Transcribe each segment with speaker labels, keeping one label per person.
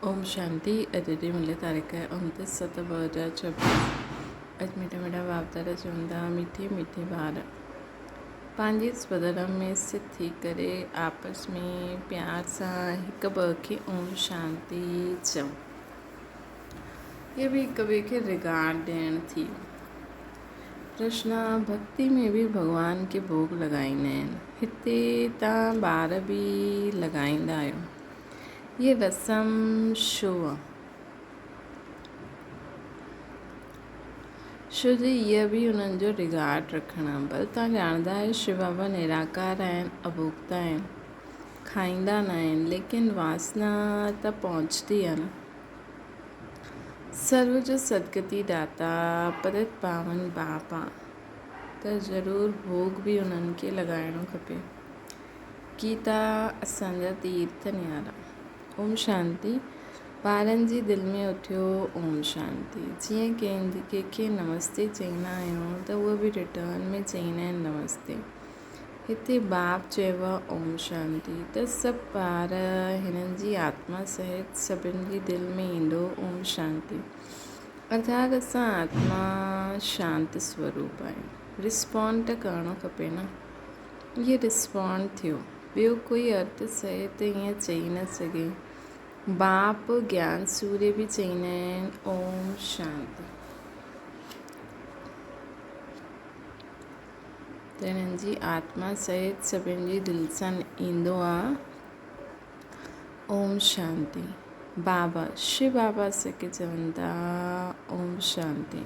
Speaker 1: اوم شانتي اڄ جي ملي تاريخ 29 7 2026 اڄ مٺا مٺا باپ دادا چون ٿا مٺي مٺي ٻار پنهنجي سودرم ۾ سٿ ٿي ڪري آپس ۾ پيار سان هڪ ٻئي کي اوم شانتي چئون هي به هڪ ٻئي کي رگارڊ ڏيڻ ٿي پرشنا ڀڳتي ۾ به ڀڳوان کي ڀوڳ لڳائيندا آهن هتي تان ٻار به لڳائيندا آهيو هيء رسم شو آ. شو جي هيء به انهن جو رگارڊ رکڻ آ. ڀل توهان ڄاڻندا آهيو شو بابا نراڪار آهن، اڀوڪتا آهن، کائيندا ناهن، ليڪن واسنا ته پهچندي آ نه. سرو جو سدگتي داتا پتت پاون باپ آ ته ضرور ڀوڳ به انهن کي لڳائڻو کپي. گيتا اسان جا تيرٿ نيارا. اوم شانتي ٻارن جي دل ۾ اٿيو اوم شانتي جيئن ڪنهن کي نمستي چئيندا آهيون ته اهي به ريٽرن ۾ چئيندا آهن نمستي هتي باپ چيو آهي اوم شانتي ته سڀ ٻار هنن جي آتما سهت سڀن جي دل ۾ ايندو اوم شانتي ارٿات اسان آتما شانت سوروپ آهيون رسپونڊ ته ڪرڻو کپي نه. اهي رسپانڊ ٿيو. ٻيو ڪوئي ارٿ سهت ائين چئي نه سگهي. باپ گيان سوري به چئيندا آهن اوم شانتي. ته هنن جي آتما سهت سڀن جي دل سان ايندو آ اوم شانتي. بابا شو بابا اسان کي چون ٿا اوم شانتي.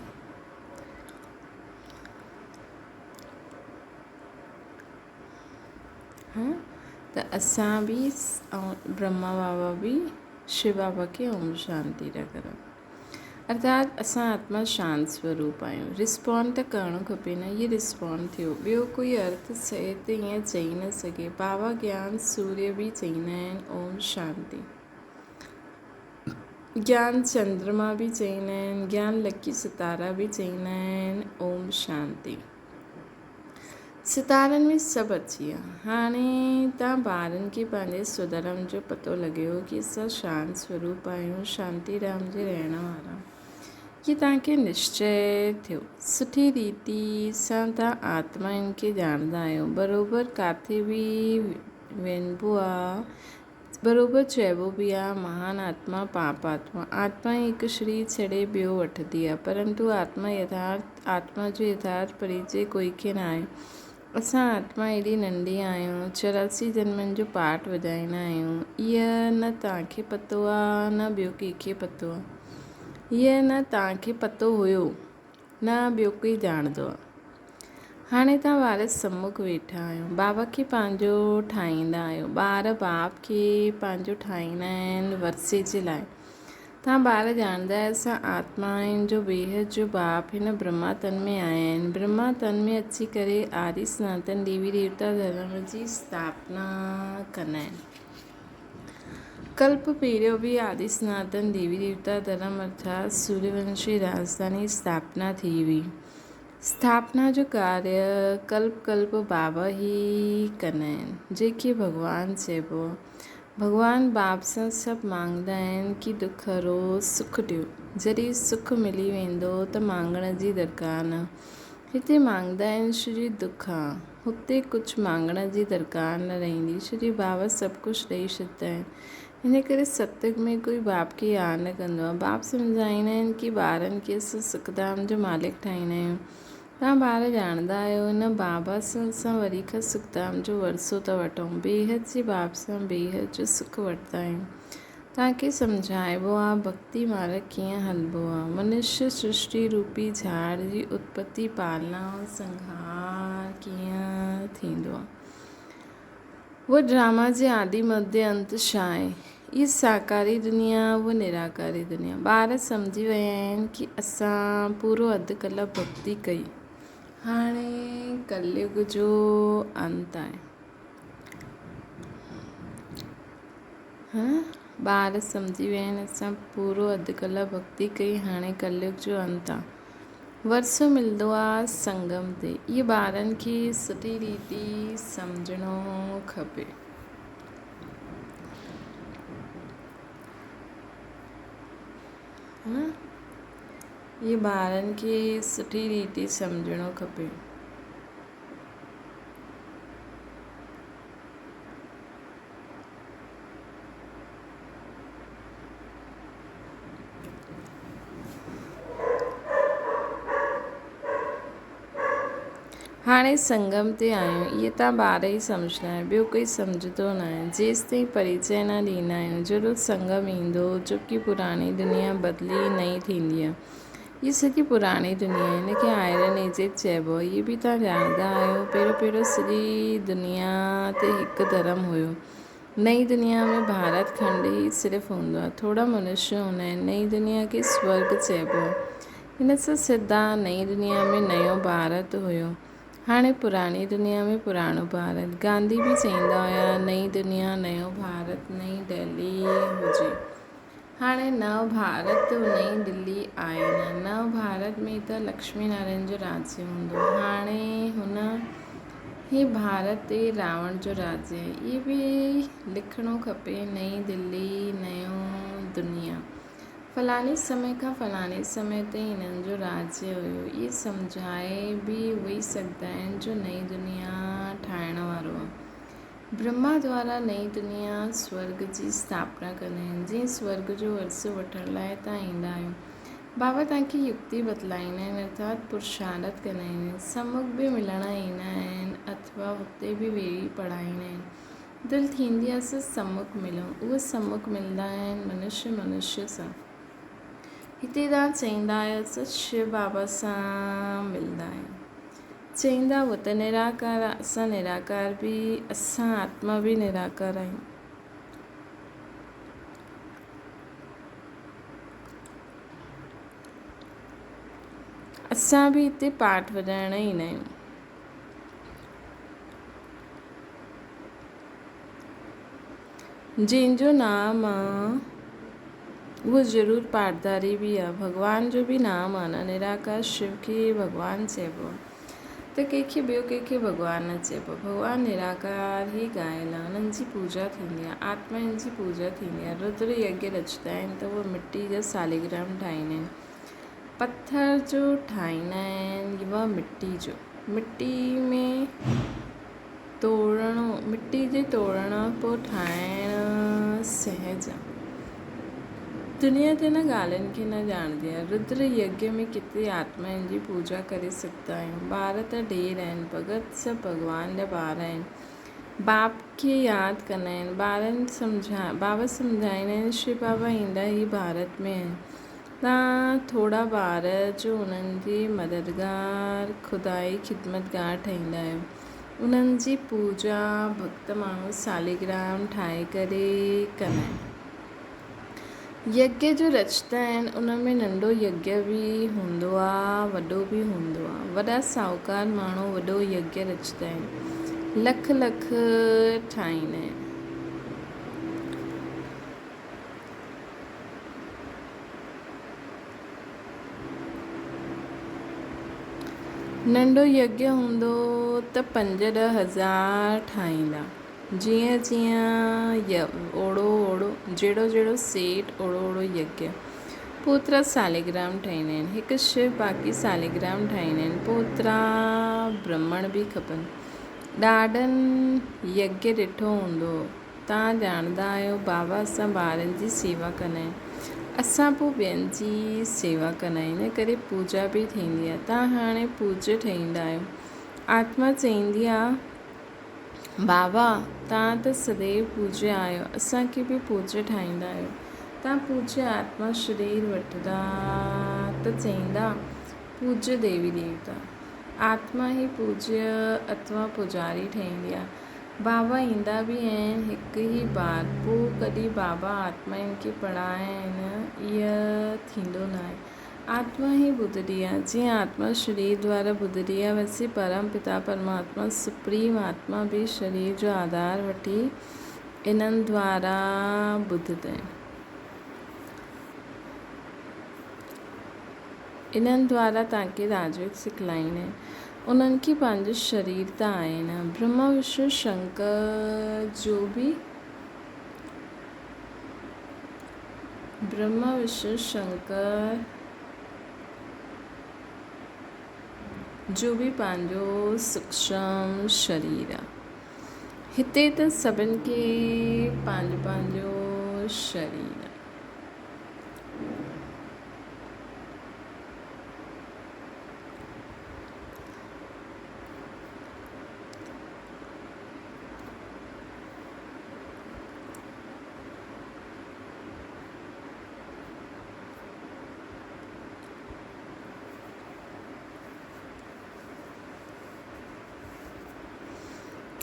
Speaker 1: ها ته اسان به ۽ برهما بابا به شو بابا کي اوم شانتي ٿا ڪرون ارٿات اسان آتما شانت سوروپ آهيون رسپونڊ ته ڪرڻو کپي نه هي رسپونڊ ٿيو ٻيو ڪوئي ارٿ سهت ائين چئي نه سگهي بابا گيان سوريه به چئيندا آهن اوم شانتي گيان چندرما به چئيندا آهن گيان لڪي ستارا به چئيندا آهن اوم شانتي ستارن ۾ سڀ اچي ويا. هاڻي ته ٻارن کي پنهنجي سوڌرم جو پتو لڳيو ڪي اسان شانت سوروپ آهيون، شانتي ڌام جي رهڻ وارا. هي توهان کي نشچي ٿيو. سٺي ريتي سان توهان آتمائن کي ڄاڻندا آهيو. بروبر ڪاٿي به وڃبو آ بروبر چئبو به آ مهان آتما پاپ آتما. آتما ئي هڪ شرير ڇڏي ٻيو وٺندي آ. پرنتو آتما يٿارٿ آتما جو يٿارٿ پريچي ڪوئي کي ناهي. اسان آتما ايڏي ننڍي آهيون، 84 جنمن جو پاٺ وڄائيندا آهيون. ايء نه توهان کي پتو آ نه ٻيو ڪنهن کي پتو آ. ايء نه توهان کي پتو هيو. نه ٻيو ڪوئي ڄاڻندو آ. هاڻي توهان وارث سمک ويٺا آهيو. بابا کي پنهنجو ٺاهيندا آهيو. ٻار باپ کي پنهنجو ٺاهيندا آهن ورثي جي لاء. توهان ٻار ڄاڻندا آهيو اسان آتما آهيون جو بيحد جو باپ هن برهما تن ۾ آيا آهن. برهما تن ۾ اچي ڪري آدي سناتن ديوي ديوتا ڌرم جي اسٿاپنا ڪندا آهن. ڪلپ پهريون به آدي سناتن ديوي ديوتا ڌرم ارٿات سوريونشي راڄڌاني اسٿاپنا ٿي هئي. اسٿاپنا جو ڪاريه ڪلپ ڪلپ بابا ئي ڪندا آهن، جنهن کي ڀڳوان چئبو آهي. ڀڳوان باپ سان سڀ مانگندا آهن ڪي دک هرو سک ڏيو. جڏهن سک ملي ويندو ته مانگڻ جي درڪار نه. هتي مانگندا آهن شري دک آ. هتي ڪجهه مانگڻ جي درڪار نه رهندي، ڇو جو بابا سڀ ڪجهه ڏئي ڇڏيندا آهن. ان ڪري ستيگ ۾ ڪوئي باپ کي ياد نه ڪندو آهي. باپ سمجهائيندا آهن ڪي ٻارن کي اسان سکڌام جو مالڪ ٺاهيندا آهيون. توهان ٻار ڄاڻندا آهيو ان بابا سان اسان وري کان سکڌام جو ورثو ٿا وٺون. بيحد جي باپ سان بيحد جو سک وٺندا آهيون. توهان کي سمجهائبو آ ڀڳتي مارڳ ڪيئن هلبو آ. منشيه سرشٽي روپي جهاڙ جي اتپتي، پالنا ۽ سنگهار ڪيئن ٿيندو آ. اهو ڊراما جي آدي مڌيه انت ڇا آهي؟ اهي ساڪاري دنيا اهو نراڪاري دنيا. ٻار سمجهي ويا آهن ڪي اسان پورو اڌ ڪلپ ڀڳتي ڪئي هاڻي ڪليگ جو انت آهي. ها ٻار سمجهي ويا آهن اسان پورو اڌ ڪلاڪ ڀڳتي ڪئي هاڻي ڪليگ جو انت آ ورثو ملندو آ سنگم تي اهي ٻارن کي سٺي ريتي سمجهڻو کپي. ها نه اهي ٻارن کي سٺي ريتي سمجهڻو کپي. هاڻي سنگم تي آهيون. اهي توهان ٻار ئي سمجهندا آهيو، ٻيو ڪوئي سمجهندو ناهي. جيستائين پريچئه نه ڏيندا آهيون، ضرور سنگم ايندو، جو ڪي پراڻي دنيا بدلي نئين ٿيندي آهي. هيء سڄي پراڻي دنيا آهي، هن کي آئرن ايجز چئبو آهي. اهي به توهان ڄاڻندا آهيو. پهريون پهريون سڄي دنيا تي هڪ ڌرم هيو. نئين دنيا ۾ ڀارت کنڊ ئي صرف هوندو آهي. ٿورا منشيه هوندا آهن. نئين دنيا کي سورڳ چئبو آهي. هن سان سڌا نئين دنيا ۾ نيو ڀارت هيو. هاڻي پراڻي دنيا ۾ پراڻو ڀارت. گانڌي به چئيندا هيا نئين دنيا نيو ڀارت نئين دهلي هجي. هاڻي نئون ڀارت نئين دلي آهي نه. نئون ڀارت ۾ ته لڪشمي نارائڻ جو راجيه هوندو. هاڻي هن هي ڀارت تي راوڻ جو راجيه آهي. اهي به لکڻو کپي نئين دلي نيو دنيا. فلاڻي سمي کان فلاڻي سمي تائين هنن جو راجيه هيو. اهي سمجهائي به اهي ئي سگهندا آهن جو نئين دنيا ٺاهڻ وارو آهي. برهما دوارا نئين دنيا، سورڳ، جي اسٿاپنا ڪندا آهن، جنهن سورڳ جو ورثو وٺڻ لاء توهان ايندا آهيو. بابا توهان کي يڪتي بتلائيندا آهن ارٿات پرشارٿ ڪندا آهن. سمک به ملڻ ايندا آهن اٿوا هتي به ويهي پڙهائيندا آهن. دل ٿيندي آهي سو سمک ملون. اهي سمک ملندا آهن منشيه منشيه سان. هتي توهان چئيندا آهيو ته شو بابا سان ملندا آهيون. چئيندا هو ته نراڪار آ، اسان نراڪار به، اسان آتما به نراڪار آهيون. اسان به هتي پاٺ وڄائڻ ايندا آهيون. جنهن جو نام آ، اهو ضرور پاٺڌاري به آ. ڀڳوان جو به نام آ نه، نراڪار شو کي ڀڳوان چئبو آ ته ڪنهن کي ٻيو ڪنهن کي ڀڳوان نه چئبو. ڀڳوان نراڪار ئي ڳايل آ، انهن جي پوڄا ٿيندي آ، آتمائن جي پوڄا ٿيندي آ. ردر يگيه رچندا آهن ته اهي مٽي جا ساليگرام ٺاهيندا آهن. پٿر جو ٺاهيندا آهن يا مٽي جو. مٽي ۾ توڙڻو، مٽي جي توڙڻ پوء ٺاهڻ سهج آ. دنيا ته انهن ڳالهين کي نه ڄاڻندي آ. ردر يگيه ۾ ڪيتري آتمائن جي پوڄا ڪري سگهندا آهيون. ٻار ته ڍير آهن. ڀڳت سڀ ڀڳوان جا ٻار آهن. باپ کي ياد ڪندا آهن. ٻارن سمجهاء بابا سمجهائيندا آهن شو بابا ايندا هي ڀارت ۾ آهن. تان ٿورا ٻار جو انهن جي مددگار خدائي خدمتگار ٺهيندا آهيو. انهن جي پوڄا ڀڳت ماڻهو ساليگرام ٺاهي ڪري ڪندا آهن. يگيه جو رچندا آهن ان ۾ ننڍو يگيه به هوندو آ وڏو به هوندو آ. وڏا ساهوڪار ماڻهو وڏو يگيه رچندا آهن. لک لک ٺاهيندا آهن. ننڍو يگيه هوندو ته پنج ڏهه هزار ٺاهيندا. جيئن جيئن اوڙو اوڙو جهڙو جهڙو سيٺ اوڙو اوڙو يگيه. پوء اوترا ساليگرام ٺاهيندا آهن. هڪ شو باقي ساليگرام ٺاهيندا آهن. پوء اوترا برهمڻ به کپن. ڏاڏن يگيه ڏٺو هوندو. توهان ڄاڻندا آهيو بابا اسان ٻارن جي سيوا ڪندا آهن اسان پوء ٻين جي سيوا ڪندا آهيون ان ڪري پوڄا به ٿيندي آهي توهان هاڻي پوڄ ٺهيندا آهيو آتما چئيندي آهي بابا توهان ته سديو پوڄ آهيو اسان کي به پوڄ ٺاهيندا آهيو توهان پوڄ آتما شرير وٺندا ته چئيندا پوڄ ديوي ديوتا آتما ئي پوڄ اتما پوڄاري ٺهيندي آهي بابا ايندا به آهن هڪ ئي بار پو ڪڏهن بابا آتمائن کي پڙهائين ايئن ٿيندو ناهي آتما ئي ٻڌندي آهي جيئن آتما شرير دوارا ٻڌندي آهي ويسي پرم پتا پرماتما سپريم آتما به شرير جو آڌار وٺي انهن دوارا ٻڌندا آهن انهن دوارا توهان کي راجوگ سکلائيندا آهن. انهن کي پنهنجو شرير ته آهي نه. برهما وشنو شنڪر جو به برهما وشنو شنڪر جو به پنهنجو سوڪشم شرير آ. هتي ته سڀن کي پنهنجو پنهنجو شرير آ.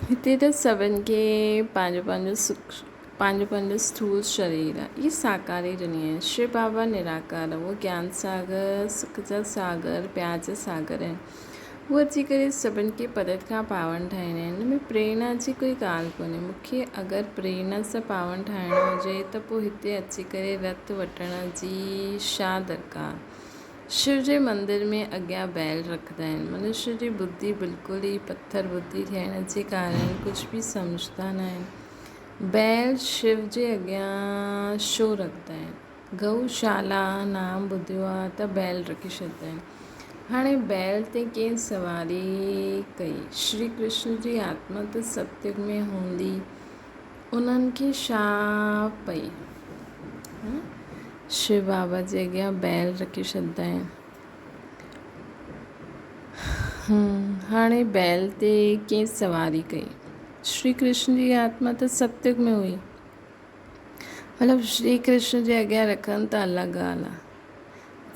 Speaker 1: هتي ته سڀن کي پنهنجو پنهنجو سک پنهنجو پنهنجو اسٿول شرير آهي. هي ساڪاري دنيا آهي. شو بابا نراڪار آهي. اهو گيان ساگر، سک جا ساگر، پيار جا ساگر آهن. هو اچي ڪري سڀن کي پرت کان پاون ٺاهيندا آهن. ان ۾ پريرنا جي ڪوئي ڳالهه ڪونهي. مون کي اگر پريرنا سان پاون ٺاهڻو هجي ته پوء هتي اچي ڪري رت وٽڻ جي ڇا درڪار؟ شو جي مندر ۾ اڳيان بيل رکندا آهن. منشيء جي ٻڌي بلڪل ئي پٿر ٻڌي ٿيڻ جي ڪارڻ ڪجهه به سمجهندا ناهن. بيل شو جي اڳيان ڇو رکندا آهن؟ گئو شالا نام ٻڌيو آ ته بيل رکي ڇڏيندا آهن. هاڻي بيل تي ڪنهن سواري ڪئي؟ شري ڪرشن جي آتما ته ستيگ ۾ هوندي، انهن کي ڇا پئي؟ شو بابا جي اڳيان بيل رکي ڇڏيندا آهن. هاڻي بيل تي ڪنهن سواري ڪئي؟ شري ڪرشن جي آتما ته ستيگ ۾ هئي. مطلب شري ڪرشن جي اڳيان رکن ته الڳ ڳالهه آ.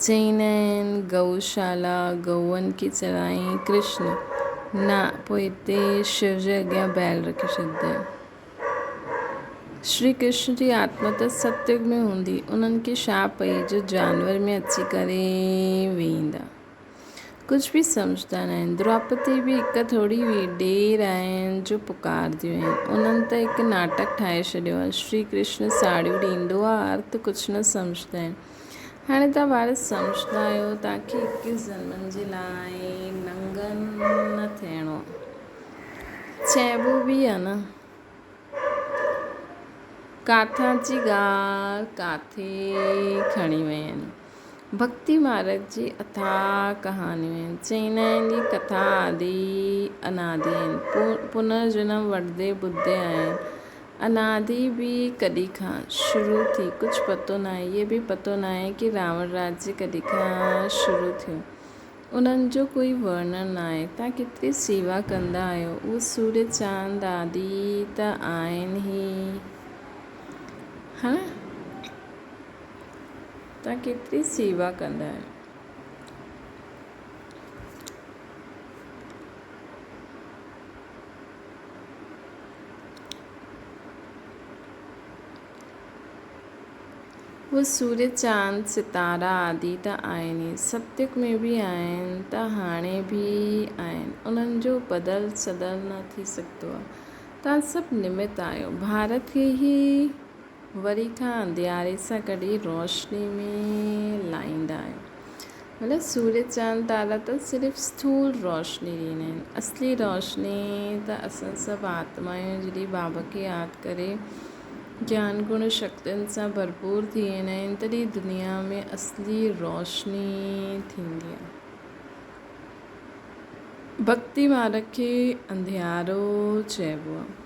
Speaker 1: چئيندا آهن گئو شالا گئوئن کي چرائين ڪرشن نه پوء هتي شو جي اڳيان بيل رکي ڇڏيندا آهن. شري ڪرشن جي آتما ته ستيگ ۾ هوندي انهن کي ڇا پئي جو جانور ۾ اچي ڪري ويهندا. ڪجهه به سمجهندا ناهن. دروپدي به هڪ ٿوري هئي، ڊير آهن جو پڪارنديون آهن. انهن ته هڪ ناٽڪ ٺاهي ڇڏيو آهي. شري ڪرشن ساڙهيون ڏيندو آهي، ارٿ ڪجهه نه سمجهندا آهن. هاڻي توهان ٻار سمجهندا آهيو، توهان کي اڪيس جنمن جي لاء ننگن نه ٿيڻو آهي. چئبو به آهي نه. ڪاٿان جي ڳالهه ڪاٿي کڻي وئين. ڀڳتي مارڳ جي اٿاهه ڪهاڻيون آهن. چئيندا آهن اهي ڪٿا آدي انادي آهن. پنر جنم وٺندي ٻڌندي آهن. انادي به ڪڏهن کان شروع ٿي ڪجهه پتو ناهي. اهي به پتو ناهي ڪي راوڻ راڄ ڪڏهن کان شروع ٿيو. انهن جو ڪوئي ورڻن ناهي. توهان ڪيتري سيوا ڪندا آهيو. اهو سورج چاند آدي ته آهن ئي. ها نه؟ توهان ڪيتري سيوا ڪندا آهيو. هو سورج، چاند، ستارا آدي ته آهن ئي، ستيگ ۾ به آهن ته هاڻي به آهن، انهن جو بدل سدل نه ٿي سگهندو آهي. توهان سڀ نمت آهيو. ڀارت کي ئي وري کان انڌياري سان ڪڍي روشني ۾ لائيندا آهيو. مطلب سورج، چاند، تارا ته صرف اسٿول روشني ڏيندا آهن، اصلي روشني ته اسان سڀ آتمائون جڏهن بابا کي ياد ڪري گيان گڻ شڪتين سان ڀرپور ٿي ويندا آهن تڏهن دنيا ۾ اصلي روشني ٿيندي آهي. ڀڳتي مارڳ کي انڌيارو چئبو آهي.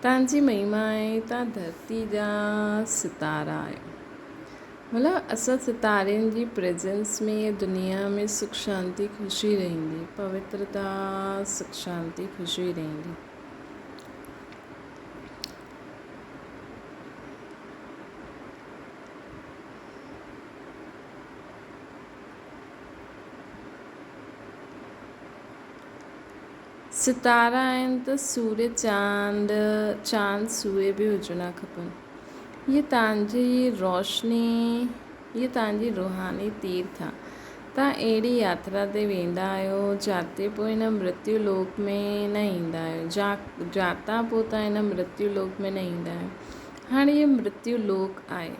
Speaker 1: تان جي مهما آهي تان ڌرتي جا ستارا آهيو. مطلب اسان ستارن جي پريزنس ۾ دنيا ۾ سک شانتي خوشي رهندي، پوترتا سک شانتي خوشي رهندي. ستارا آهن ته سورج چاند، چاند سورج به هجڻا کپن. هيء توهان جي روشني، هيء توهان جي روحاني تيرٿ آ. توهان اهڙي ياترا تي ويندا آهيو، جاتي پوء هن مرتيو لوڪ ۾ نه ايندا آهيو. جاتان پوء توهان هن مرتيو لوڪ ۾ نه ايندا آهيو. هاڻي هيء مرتيو لوڪ آهي.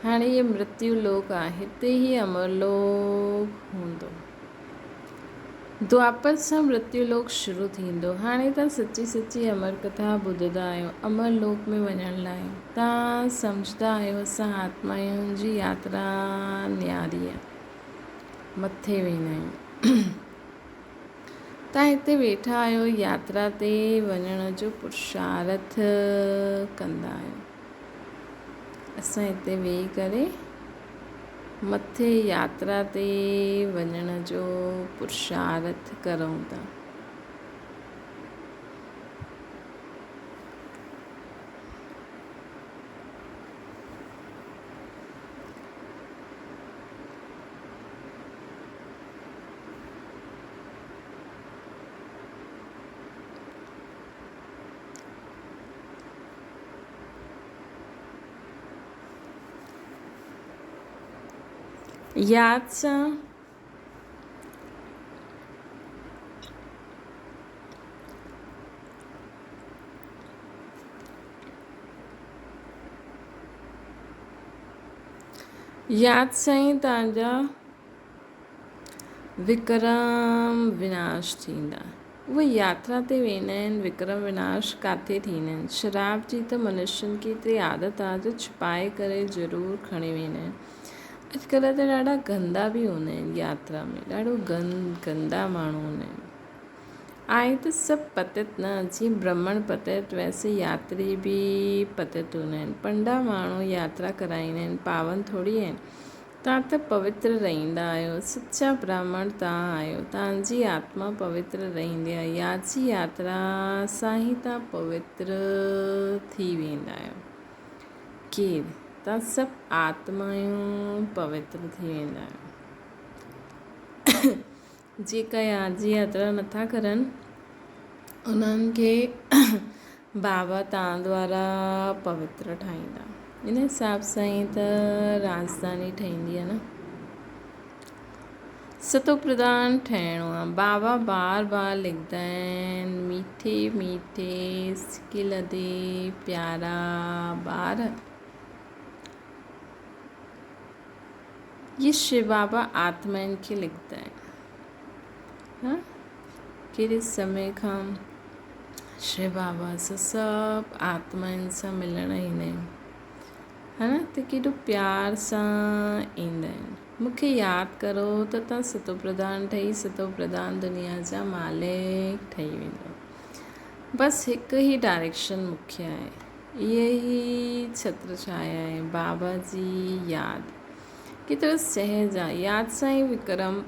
Speaker 1: هاڻي هيء مرتيو لوڪ آهي. هتي هي امر لوڪ هوندو. دوآپر سان مرتيو لوڪ شروع ٿيندو. هاڻي توهان سچي سچي امر ڪٿا ٻڌندا آهيو. امر لوڪ ۾ وڃڻ لاء توهان سمجهندا آهيو اسان آتمائن جي ياترا نياري آهي. مٿي ويندا آهيون. توهان هتي ويٺا آهيو ياترا تي وڃڻ جو پرشارٿ ڪندا آهيو. اسان هتي ويهي ڪري مٿي ياترا تي وڃڻ جو پرشارٿ ڪرون ٿا. ياد سان ياد سان ئي توهان جا وڪرم وناش ٿيندا. اهي ياترا تي ويندا آهن، وڪرم وناش ڪاٿي ٿيندا آهن؟ شراب جي ته منشين کي ايتري عادت آهي جو ڇپائي ڪري ضرور کڻي ويندا آهن. اڄڪلهه ته ڏاڍا گندا به هوندا آهن ياترا ۾ ڏاڍو گند گندا ماڻهو هوندا آهن. آهي ته سڀ پتت نه، جيئن برهمڻ پتت ويسي ياتري به پتت هوندا آهن. پنڊا ماڻهو ياترا ڪرائيندا آهن، پاون ٿوري آهن. توهان ته پوتر رهندا آهيو، سچا براهمڻ توهان آهيو، توهان جي آتما پوتر رهندي آهي، ياجي ياترا سان ئي توهان پوتر ٿي ويندا آهيو. ڪير؟ توهان سڀ آتمائون پوتر ٿي ويندا آهيو. جيڪا ياجي ياترا نٿا ڪرن، انهن کي بابا تان دوارا پوتر ٺاهيندا. ان حساب سان ئي ته راڄڌاني ٺهندي آهي نه. ستو پرڌان ٺهڻو آهي. بابا بار بار لکدا آهن، ميٺي ميٺي سڪي لڌي پيارا ٻار. اهي شو بابا آتمائن کي لکدا آهن. ها ڪهڙي سمي کان شو بابا سان سڀ آتمائن سان ملڻ ايندا آهن ها نه ته ڪيڏو پيار سان ايندا آهن مون کي ياد ڪرو ته تان ستو پرڌان ٺهي ستو پرڌان دنيا جا مالڪ ٺهي ويندو بس هڪ ئي ڊائريڪشن مکيه آهي اهي ئي ڇتر ڇايا آهي بابا جي ياد ڪيترو سهج آهي ياد سان ئي وڪرم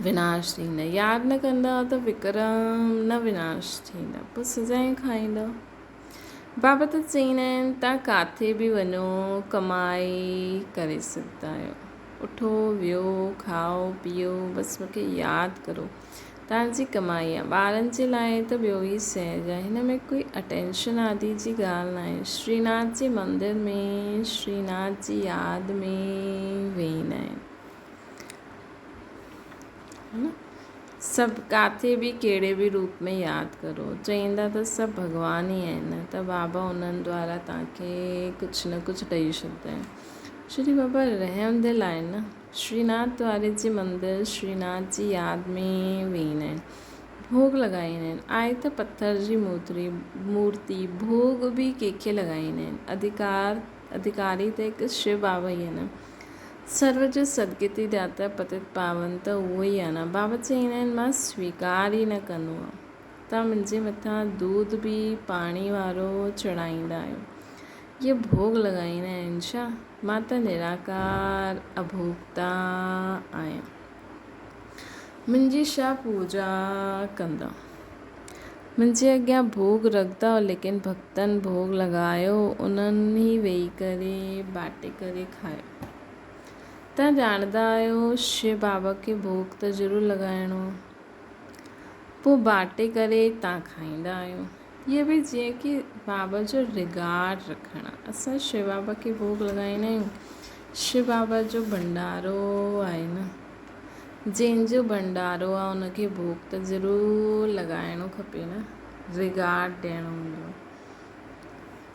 Speaker 1: وناش ٿيندا. ياد نه ڪندا ته وڪرم نه وناش ٿيندا. پوء سزائون کائيندا. بابا ته چئيندا آهن تان ڪاٿي به وڃو ڪمائي ڪري سگهندا آهيو. اٺو ويهو کائو پيئو بس مون کي ياد ڪرو. تان جي ڪمائي آهي. ٻارن جي لاء ته ٻيو ئي سهج آهي. هن ۾ ڪوئي اٽينشن آدي جي ڳالهه ناهي. شريناٿ جي مندر ۾ شريناٿ جي ياد ۾ ويهندا آهن. سڀ ڪاٿي به ڪهڙي به روپ ۾ ياد ڪرو. چئيندا ته سڀ ڀڳوان ئي آهن ته بابا انهن دوارا توهان کي ڪجهه نه ڪجهه ڏئي ڇڏندا آهن. شري بابا رحم دل آهن نه. شريناٿ دواري جي مندر شريناٿ جي ياد ۾ ويهندا آهن. ڀوڳ لڳائيندا آهن. آهي ته پٿر جي مورتي ڀوڳ به ڪنهن کي لڳائيندا آهن. اڌڪار اڌڪاري ته هڪ شو بابا ئي آهي نه. سرو جو سدگتي داتا پتت پاون ته اهو ئي آهي نه. بابا چئيندا آهن مان سويڪار ئي نه ڪندو آهيان. توهان منهنجي مٿان دود به پاڻي وارو چڙهائيندا آهيو. اهي ڀوڳ لڳائيندا آهن ڇا؟ مان ته نراڪار اڀوڳتا آهيان. منهنجي ڇا پوڄا ڪندا؟ منهنجي اڳيان ڀوڳ رکندا ليڪن ڀڳتن ڀوڳ لڳايو انهن ئي ويهي ڪري باٽي ڪري کايو. توهان ڄاڻندا آهيو شو بابا کي ڀوڳ ته ضرور لڳائڻو آهي. پوء باٽي ڪري توهان کائيندا آهيو. اهي به جيئن ڪي بابا جو رگارڊ رکڻ آهي. اسان شو بابا کي ڀوڳ لڳائيندا آهيون. شو بابا جو ڀنڊارو آهي نه. جنهن جو ڀنڊارو آ ان کي ڀوڳ ته ضرور لڳائڻو کپي نه رگارڊ ڏيڻو هوندو آ.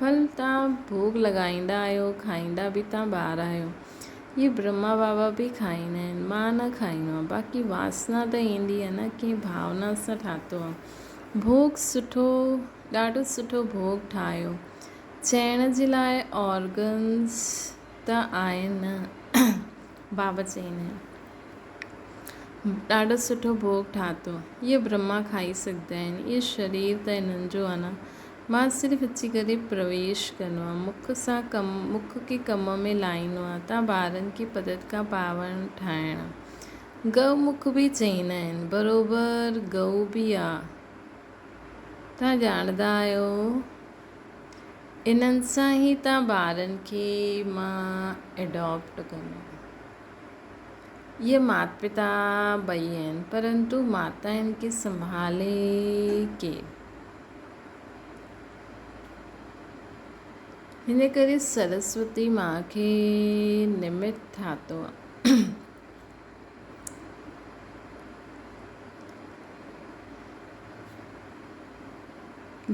Speaker 1: ڀل تان ڀوڳ لڳائيندا آهيو کائيندا به تان ٻار آهيو. اهي برهما بابا به کائيندا آهن، مان نه کائيندو آهيان. باقي واسنا ته ايندي آهي نه، ڪنهن ڀاونا سان ٺاتو آهي. ڀوڳ سٺو، ڏاڍو سٺو ڀوڳ ٺاهيو. چئڻ جي لاء آرگنز ته آهن نه. بابا چئيندا آهن. ڏاڍو سٺو ڀوڳ ٺاتو. اهي برهما کائي سگهندا آهن. اهي شرير ته انهن جو آهي نه. مان صرف اچي ڪري پرويش ڪندو آهيان. مک سان ڪم مک کي ڪم ۾ لائيندو آهيان. تان ٻارن کي پتت کان پاون ٺاهڻ. گئو مک به چئيندا آهن. بروبر گئو به آ. تان ڄاڻندا آهيو. انهن سان ئي تان ٻارن کي مان ايڊاپٽ ڪندو آهيان. اهي مات پتا ٻئي آهن، پرنتو ماتا هن کي سنڀالي ڪير؟ هن ڪري سرسوتي ماء کي نمت ٺاتو آهي.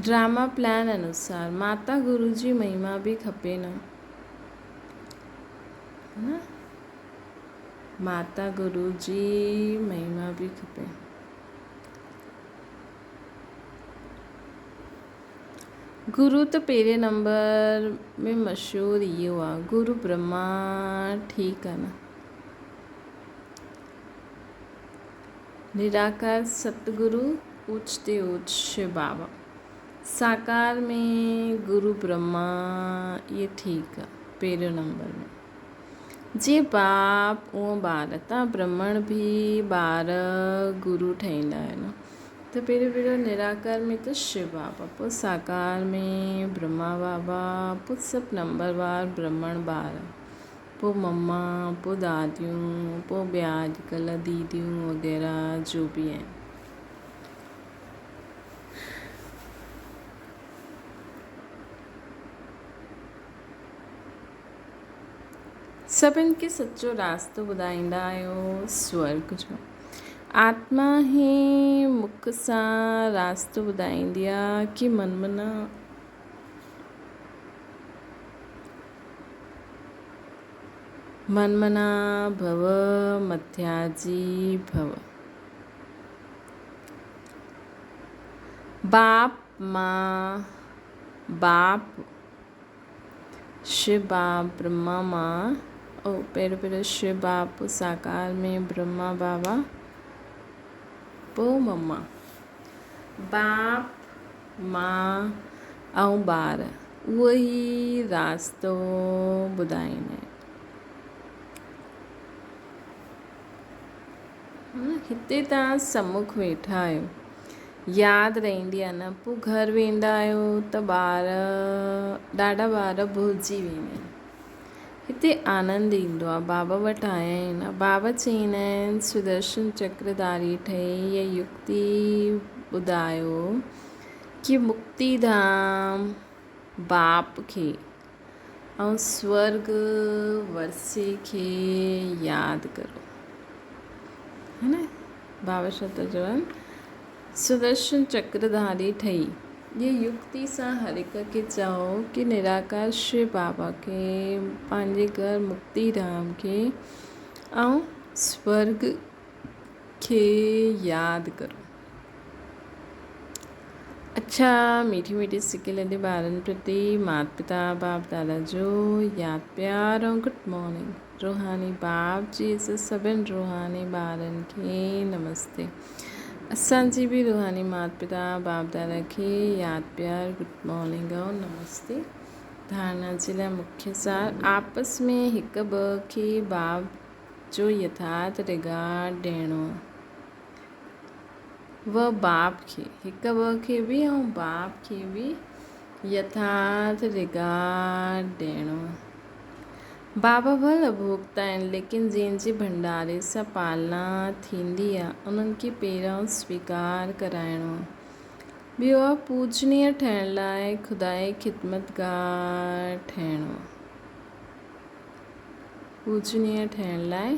Speaker 1: ڊراما پلان انوسار ماتا گرو جي مهما به کپي نه. ماتا گرو جي مهما به کپي. گرو ته پهرين نمبر ۾ مشهور اهو آ گرو برهما ٺيڪ آ نه. نراڪار ستگرو اوچ تي اوچ شو بابا. ساڪار ۾ گرو برهما اهي ٺيڪ آ پهريون نمبر ۾. جي باپ اونء ٻار تان برهمڻ به ٻار گرو ٺهيندا آهن ته پهريون پهريون نراڪار ۾ ته شو بابا پوء ساڪار ۾ برهما بابا پوء سڀ نمبر وار برهمڻ ٻار پوء مما پوء داديون پوء ٻيا اڄڪلهه ديديون وغيره جو به آهن. سڀن کي سچو راستو ٻڌائيندا آهيو سورڳ جو. آتما هي مک سان راستو ٻڌائيندي آ ڪي من منا. من منا ڀو مٿياجي ڀو. باپ مان باپ. شو باب برهما مان او پهريون پهريون شو باب پوء ساڪار ۾ برهما بابا پوء مما باپ ماء ۽ ٻار اهو ئي راستو ٻڌائيندا آهن هتي توهان سمک ويٺا آهيو ياد رهندي آهي نه پوء گهر ويندا آهيو ته ٻار ڏاڍا ٻار ڀلجي ويندا آهن هتي آنند ايندو آهي بابا وٽ آيا آهن بابا چئيندا آهن سدرشن چڪرڌاري ٺهي يا يڪتي ٻڌايو ڪي مڪتي ڌام باپ کي ۽ سورڳ ورثي کي ياد ڪرو. هي نه بابا شاھ ٿا چون سدرشن چڪرڌاري ٺهي جي يڪتي سان هر هڪ کي چئو ڪي نراڪار شو بابا کي پنهنجي گهر مڪتي ڌام کي ۽ سورڳ کي ياد ڪرو. اڇا ميٺي ميٺي سڪي لڏي ٻارن پرتي مات پتا باپ دادا جو ياد پيار ۽ گڊ مارننگ روحاني باپ جي سڀن روحاني ٻارن کي نمستي اسان جي به روحاني مات پتا باپ دادا کي ياد پيار گڊ مارننگ ۽ نمستي ڌارنا جي لاء مکيه سار آپس ۾ هڪ ٻه کي باپ جو يٿارٿ رگارڊ ڏيڻو و باپ کي، هڪ ٻه کي به ۽ باپ کي به يٿارٿ رگارڊ ڏيڻو. بابا ڀل اڀوڪتا آهن ليڪن جنهن جي ڀنڊاري سان پالنا ٿيندي آ انهن کي پهريون سويڪار ڪرائڻو. ٻيو آ پوجنيه ٺهڻ لاء خدائي خدمتگار ٺهڻو. پوجنيه ٺهڻ لاء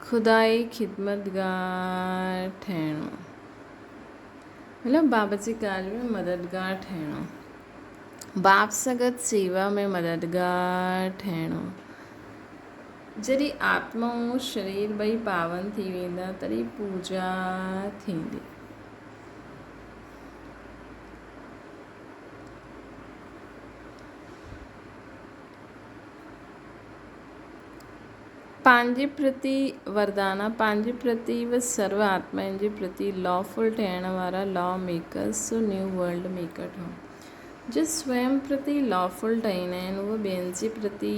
Speaker 1: خدائي خدمتگار ٺهڻو مطلب بابا جي ڪارج ۾ مددگار ٺهڻو، باپ سان گڏ سيوا ۾ مددگار ٺهڻو. جڏهن آتما ۽ شرير ٻئي پاون ٿي ويندا تڏهن پوڄا ٿيندي. پنهنجي پرتي وردانا، پنهنجي پرتي و سرو آتمائن جي پرتي لافل ٺهڻ وارا لا ميڪرز سو نيو ورلڊ ميڪر ٺهو. جو سويم پرتي لافل ٺهيندا آهن اهي ٻين جي پرتي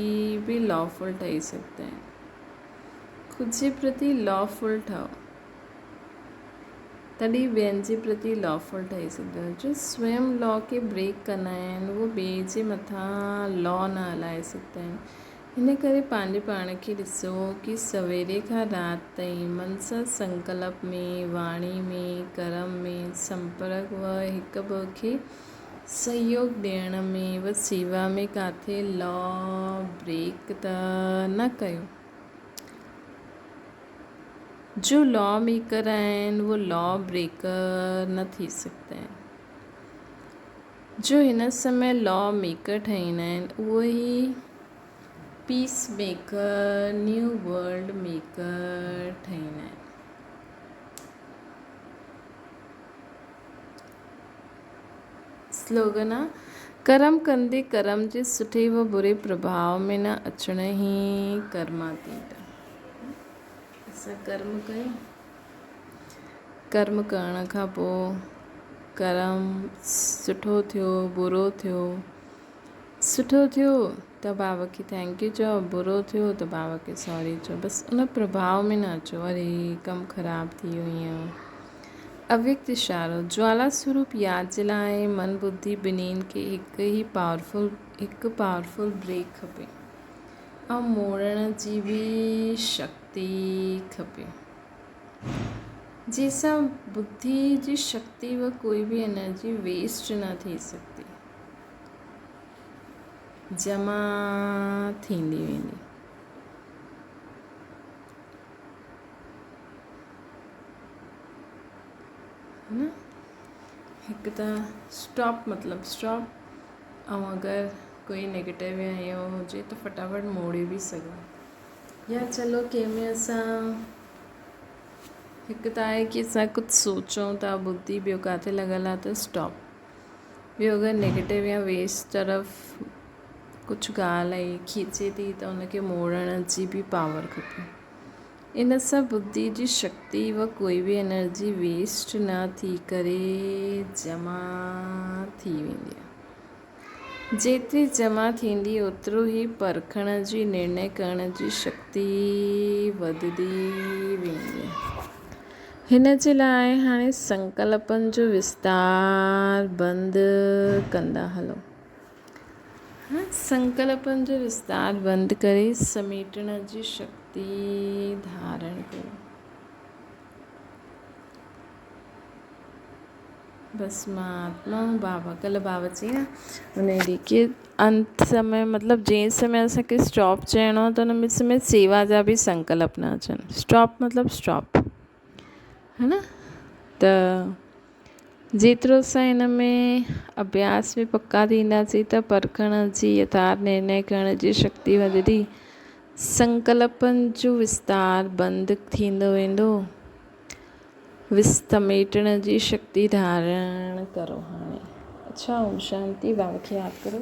Speaker 1: به لافل ٺهي سگهندا آهن. خود جي پرتي لافل ٺهو تڏهن ٻين جي پرتي لافل ٺهي سگهندا آهيو. جو سويم لا کي بريڪ ڪندا آهن اهي ٻئي جي مٿان لا نه هلائي سگهندا آهن. ان ڪري پنهنجي پاڻ کي ڏسو ڪي سويري کان رات تائين من سان سنڪلپ ۾، واڻي ۾، ڪرم ۾، سمپرڪ و هڪ ٻئي کي سهيوگ ڏيڻ ۾ و سيوا ۾ ڪاٿي لا بريڪ ته نه ڪيو. جو لا ميڪر آهن اهو لا بريڪر نه ٿي سگهندا آهن. جو هن سمي لا ميڪر ٺهيندا آهن اهو ئي peace maker, new world maker ٺهيندا آهن. سلوگن آ، ڪرم ڪندي ڪرم جي سٺي و بري پرڀاء ۾ نه اچڻ ئي ڪرماتيت آ. اسان ڪرم ڪيون. ڪرم ڪرڻ کان پوء ڪرم سٺو ٿيو برو ٿيو، سٺو ٿيو ته بابا کي thank you چئو، برو ٿيو ته بابا کي سوري چئو، بس ان پرڀاء ۾ نه اچو اري ڪم خراب ٿي ويو ائين. اويڪت اشارو، جوالا سروپ ياد جي لاء من ٻڌي ٻنهين کي هڪ ئي پاورفل هڪ پاورفل بريڪ کپي ۽ موڙڻ جي به شڪتي کپي. جنهن سان ٻڌي جي شڪتي و ڪوئي به انرجي ويسٽ نه ٿي سگهندي، جمع ٿيندي ويندي. هڪ ته اسٽاپ مطلب اسٽاپ ۽ اگر ڪوئي نيگيٽو يا اهو هجي ته فٽافٽ موڙي به سگهو. يا چلو ڪنهن ۾ اسان هڪ ته آهي ڪي اسان ڪجهه سوچون ٿا ٻڌي ٻيو ڪاٿي لڳل آهي ته اسٽاپ ٻيو اگر نيگيٽو يا ويسٽ طرف ڪجهه ڳالهه آئي کيچي ٿي ته ان کي موڙڻ جي به پاور کپي ان سان ٻڌي جي شڪتي و ڪوئي به انرجي ويسٽ نه ٿي ڪري جمع ٿي ويندي آهي. جيتري جمع ٿيندي اوترو ئي پرکڻ جي نرڻي ڪرڻ جي شڪتي وڌندي ويندي. هن جي لاء هاڻي سنڪلپن جو وستار بند ڪندا هلو. سنڪلپن جو وستار بند ڪري سميٽڻ جي شڪتي ڌارڻ ڪريو. بس مان آتما هون بابا ڪلهه بابا چئي نه ان ڏينهن ڪي انت سمي مطلب جنهن سمي اسان کي اسٽاپ چئڻو آهي ته ان وچ ۾ سيوا جا به سنڪلپ نه اچن اسٽاپ مطلب اسٽاپ ها نه ته جيترو اسان هن ۾ اڀياس ۾ پڪا ٿينداسين ته پرکڻ جي يٿارٿ نرڻي ڪرڻ جي شڪتي وڌندي سنڪلپن جو وستار بند ٿيندو ويندو. وسميٽڻ جي شڪتي ڌارڻ ڪرو هاڻي. اڇا اوم شانتي بابا کي ياد ڪرو.